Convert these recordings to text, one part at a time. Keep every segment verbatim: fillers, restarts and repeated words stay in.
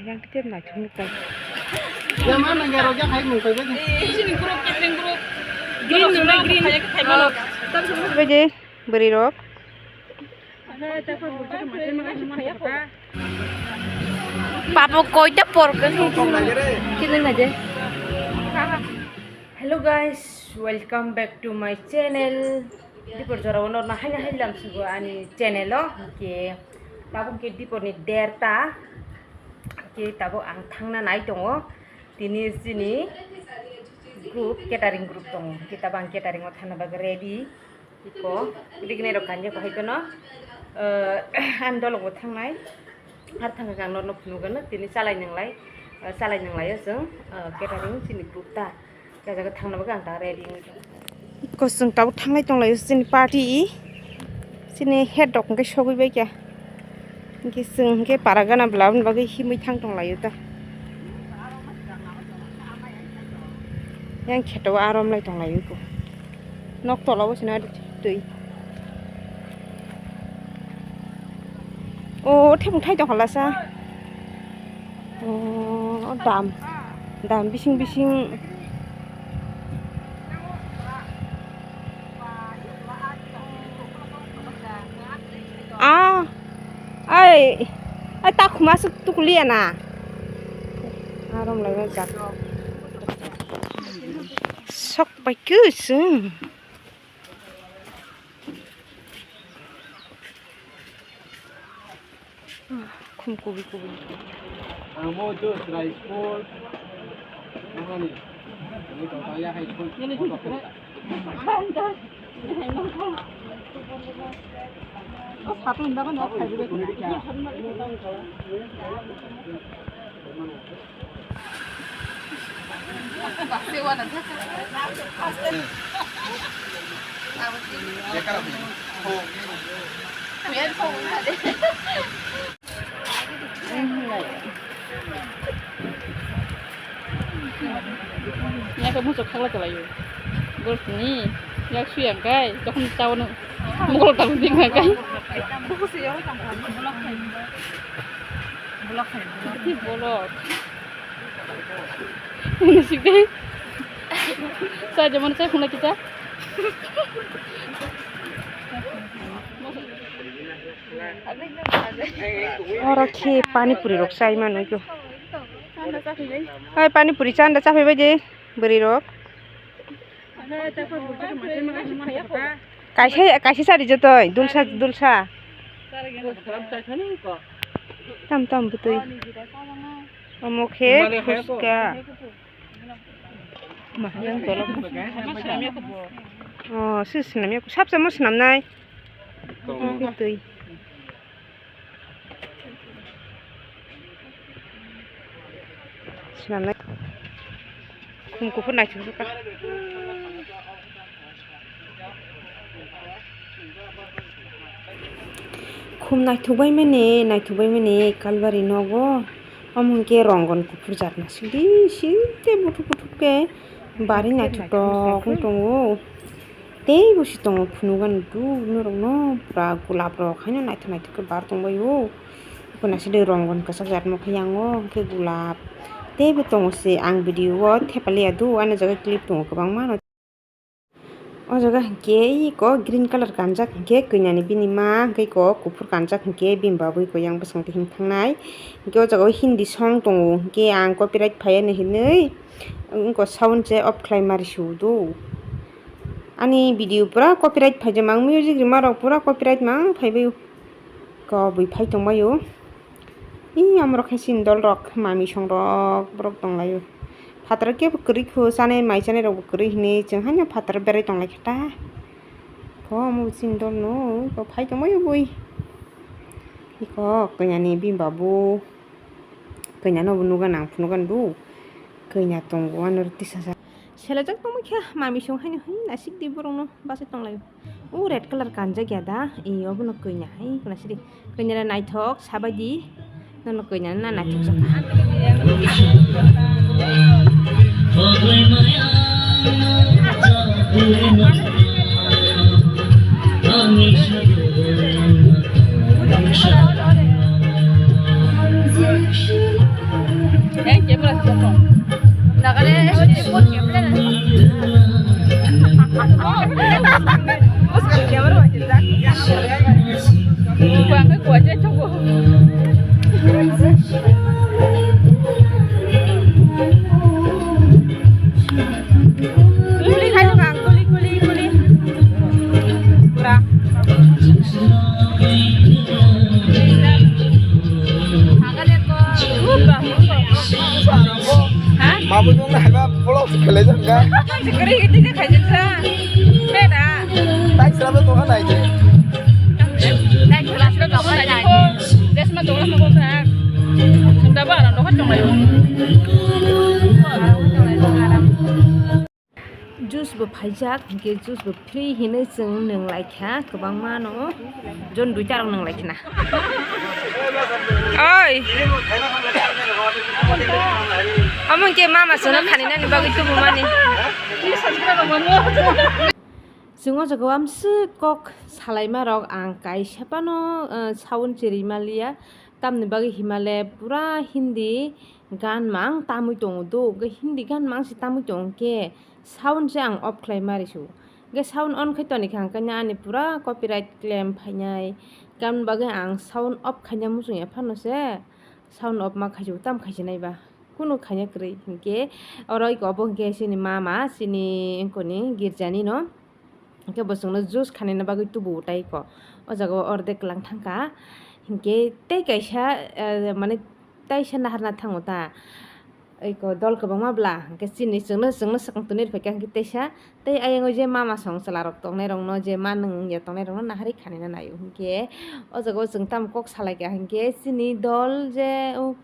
Yang kete naithok nukha. Yang mana yang rojak hai mung kai bai. Sini group, catering group. Green nungna green. Bai je bwrwi rok. Papa koita por ke. Kini na je. Hello guys, welcome back to my channel. Dipor jora ono na haina hailam sugo ani channel o ke. Tabuk ke dipor ni derta. Ke tabuk ang thangna nai tongo. Tini chini group, catering group tongo. Ke tabuk ang catering o thangna bagwi ready. Iko, bigini rok kanje ko hai kono, eh, ang dolo bo thangnai. Ar thangka ang norno phunugano, tini chalai nanglai, eh, chalai nanglaio chwng, eh, catering chini group ta. Kajaga thangna bagwi ang ta ready wngwi tongo. Iko chwng tabuk thanglai tonglaio chini party i. Chini head rok hwnkhe sogwi bai kha. Hwnkhe chwng hwnkhe para gana bwla aboni bagwi himwi thang tonglaio ta. Yang kheto o arom lai tonglaio iko. Nok tola o sina twi. O thebung thai tong khala sa. O dam. Dam bising bising. Ah, ai, ai, takhuma aswk tukuliya na. Arom lai jak. Sok pai kwswng. Khum kubui kubui. Ang bo jo chwrai school. Nangani. Ni tong tong ya hai school. O satung dago nok khai bide. Yak muchuk khaklai tonglaio. Golsini yak suyang kai, tokon chawano mokol tang ding kai. Bolok. Ini sih kai. Saya zaman saya pernah kita. Oro khe pani puri rok chai manu kho. Hai pani puri chanda chaphai bai de bwrwi rok. Kaisa kaisa sari jotoi dulsa dulsa. Tam tam bwtwi. Omo khe phuska. Ma yang tolok. Oh, si swnam ya. Sab samo swnam nai. Twi. Swnam nai. Khum kuphur naithok kha. Khum naithok bai mani, naithok bai mani kalbari nogo. Omo hwnkhe rongon kuphur jat naisingdi site buthuk buthuk khe bari naithotok wng tongo. Teibo se tongo phunukgani duk norokno pura gulab rok haino naithok naithok khe bar tongbaio. Eko naisingdi rongon kwchak jat nukha yango hwnkhe gulab teibo tongo se ang video o thepaliya do ani jaga clip tongo kwbangma no. O jaga hwnkhe eko green colour kanjak hwnkhe kwnani bini ma hwnkhe eko kuphur kanjak hwnkhe bini babui eko yang bwskango him thangnai hwnkhe o jaga o Hindi song tongo hwnkhe ang copyright phaiya hinwi wngkha sound se off khlai mari sudo ani video pura copyright phaijak mang music rwma rok pura copyright mang phaibai eko bui phai tongbaio. Ee, amorok khe chini dolrok, mamisongrok, borok tonglaio. Phataro kebo kwrwi kho, chanai mai chanairokbo kwrwi hinwi chwng haino phataro berai tonglaikha ta. Kho, omo bo chini dolno, eko phai tongbaio bui. Eko, kwnani bini babu, kwnano bo nukgana ang phunukgana bo. Kanya tongo ano tisajak. Selajak tongma khe mamisong haino hin nasikdi borokno bachai tonglaio. O red colour kanjak ya da, e obono kanya hai kono sidi. Kanya naithok sabaidi. Nono kanya na naithok jaka. Kuli khai tong ang, kuli, kuli, kuli. Pura. Mabo jong na haiba vlog khelai jang ka. Kri kri kri khai jang ka. Beda. Tai sra to ha nai je. Tai sra to ha nai je. Desma to ha mo ko sa. Sunda ba ran do ha chong lai. Juice bo phaijak, hinkhe juice bo free hinwi chwng nwng laikha, kwbangma no jon duita rok nwng laikha na. Oi. Omo hinkhe mama chwngno khaninani bagwi tubumani. Chwng o jaga o amswk kok salaima rok ang kaisa phano, eh, sound chirima liya, tamni bagwi himale pura Hindi gan mang tamwi tongo do, hwnkhe Hindi gan mang se tamwi tongkhe. Sound se ang off khlai mari su. Hwnkhe sound on khai toni kha hwnkhe ani pura copyright claim phainai. Tamni bagwi ang sound off khaina muchung ya phano se sound off ma khaijak tam khaijak nai ba. Kunu khaina kwrwi hinkhe oro iko obo hinkhe chini mama chini wngkoni girjani no. Hinkhe bo chwngno juice khanina bagwi tubu tai iko. O jaga o ordek lang thangkha. Hinkhe tei kaisa, eh, mane taisa naharna thango ta. Iko dol kwbangma bla, hwnkhe chini chwngno, chwngno swkang twnwi rwphaikha, hwnkhe teisa tei ayang o je mama song chwla rok tongnai rokno, je ma nwng ya tongnai rokno naharwi khanina naio. Hwnkhe o jaga o chwng tamo kok salaikha, hwnkhe chini dol je o,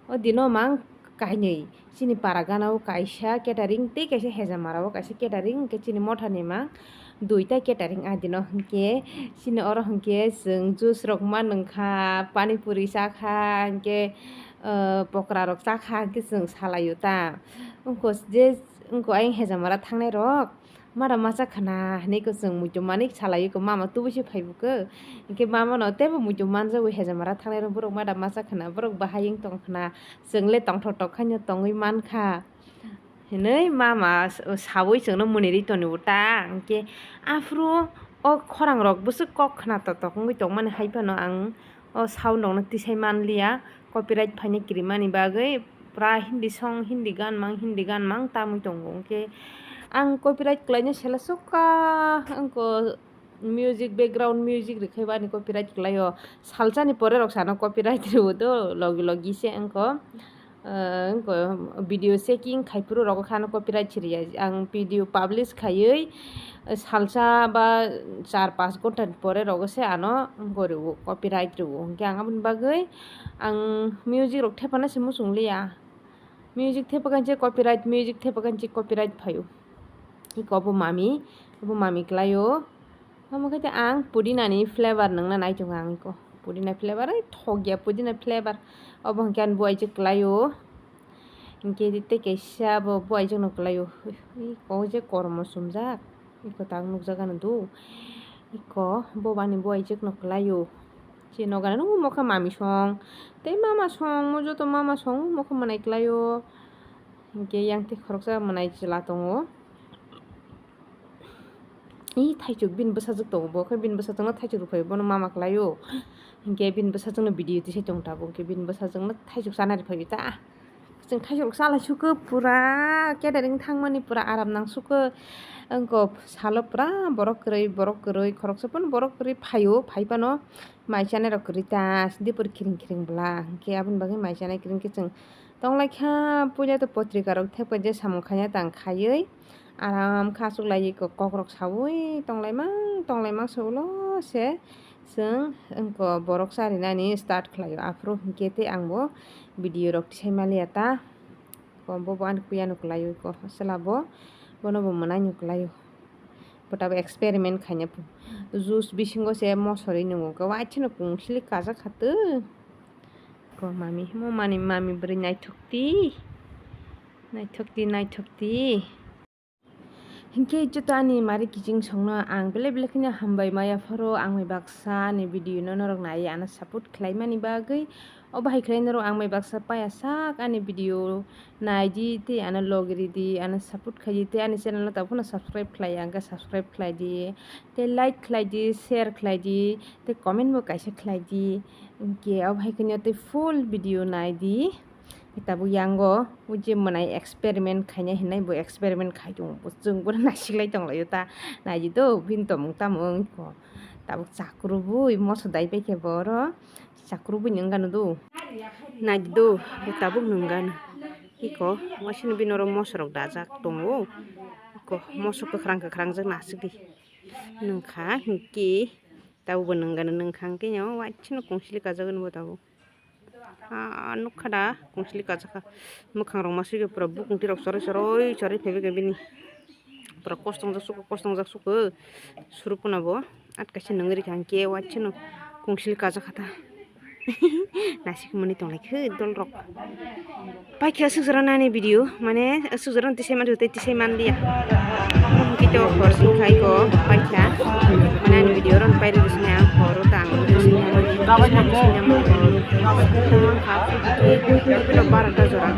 o dino mang kainwi chini para gana o kaisa catering tei kaisa hejamara o kaisa catering, hwnkhe chini motha ni mang duita catering adino hwnkhe chini oro hwnkhe chwng juice rok ma nwngkha, pani puri chakha, hwnkhe, ah, pokra rok chakha hwnkhe chwng salaio ta. Wngkha je, wngkha ayang hejamara thangnai rok mada masa khwna hinwi khe chwng muitu mani salaio khe mama tubui se phaibu khe. Hwnkhe mama no teibo muitu manjagwi hejamara thangnai rok borok mada masa khwna borok bahai wng tong khwna chwng le tongthok tok khaino tongwi mankha. Hinwi mama s-, sawi chwngno mwnwi ri tonwi ta, hwnkhe aphuru o khorang rok bwswk kok khna totok wngwi tongmani hai phano ang o sound rokno tisai manliya, copyright phaina kirimani bagwi pura Hindi song, Hindi gan mang, Hindi gan mang tamwi tongo, hwnkhe ang copyright kwlaina sela sukha wngkha. Music, background music rwkhe bo ani copyright kwlaio. Salsa ni pore rok sana copyright rwo do, logi logi se wngkha. Ah, wngkha video checking khai phuru rogo khano copyright siriya. Ang video publish khaiwi, eh, salsa ba char panch ghonta ni pore rogo se ano wngkha rwo, copyright rwo. Hwnkhe ang aboni bagwi ang music rok thepana se muchung liya. Music thepakan se copyright, music thepakan se copyright phaio. Iko obo mami, obo mami kwlaio. Omo khe ang pudina ni flavor nungna nai tongo ang iko. Pudina flavor, ai thok ya pudina flavor. Obo hwnkhe ani buai je kwlaio. Hwnkhe tei kaisa bo buai je no kwlaio. Iko je kormo sumjak. Iko tak nukjak ano do. Iko bo bani buai je no kwlaio. Chini nogo nung mokhe mami song. Tei mama song, mo joto mama song mokhe mwnai kwlaio. Hwnkhe yang tei khoroksa mwnai chwla tongo. Ih, thaichuk bini bwsajwk tongo, bo khe bini bwsajwkno thaichuk rwphai, bono mama kwlaio. Hinkhe bini bwsajwkno video tisai tongo tabuk, hinkhe bini bwsajwkno thaichuk chana rwphai ta. Chwng thaichuk chalai sukhe pura catering thangmani pura aram nang sukhe. Wngkha salo pura borok kwrwi, borok kwrwi, khoroksa phano borok kwrwi phaio, phai phano mai chanai rok kwrwi ta, sindi puri khiring khiring bwla. Hinkhe aboni bagwi mai chanai kwrwi hinkhe chwng tonglaikha, puila to potrika rok thepkha je samung khaina tang khaiwi. Aram khe achuklaiwi kok-, kokrok saui tonglaimang, tonglaimang se ulo se chwng wngkha borok charinani start khlaio. Aphuru hinkhe tei ang bo video rok tisai maliya ta. Bo, bo, bo ani kuya no kwlaio ko, chwla bo, bono bo mwnai no kwlaio. Bo tabuk experiment khaina juice bisingo se mosori nungo khe, waitheno kung sili kajak kha twi. Ko mami, mo mani mami bwrwi naithok ti, naithok ti, naithok ti. Hinkhe joto ani mari kiching songno ang belai belai kheno hambai maya phoro, ang bai baksa ani video no norok nai ano support khlaimani bagwi. O bahai khlai norok ang bai baksa paya sak ani video nai di tei ano logri di, ano support khai di tei ani channel no tabuk phano subscribe khlai ya hwnkhe subscribe khlai di, tei like khlai di, share khlai di, tei comment bo kaisa khlai di. Hinkhe o bahai kheno tei full video nai di. Tabuk yango o je mwnai experiment khainai hinai bo experiment khai tongo, bo chwng bono naisiklai tonglaio ta. Naidi do bini tongmung tamo wngkho. Tabuk chakrubui moso daipai khe bo oro chakrubui ni wngkha no do. Naidi do bo tabuk nwngkha no. Iko waisino bini oro moso rok dajak tongo. Iko moso kwkhwrang kwkhwrang jak nasikdi nwngkha hinkhe tabuk bo nwngkha no, nwngkha hinkhe no waisino kongsili kajagwi bo tabuk. Ah, nukha da, kongsili kajak kha. Mwkhang rok masui khe pura bukung tirok choroi choroi choroi phaibai khe bini. Pura kostongjak sukha, kostongjak sukha. Surupuna bo at kaisa nungwi rikha, hinkhe waisano kongsili kajak kha ta. Naisik mani tonglai khe dol rok. Paikha sukjora nani video, mane sukjora tisai manjak tei tisai manliya. Hinkhe to hor sing khai ko paikha. Mane ani video rok pairwi sini ang horo tang. Tang kha, tang kha, barota jora.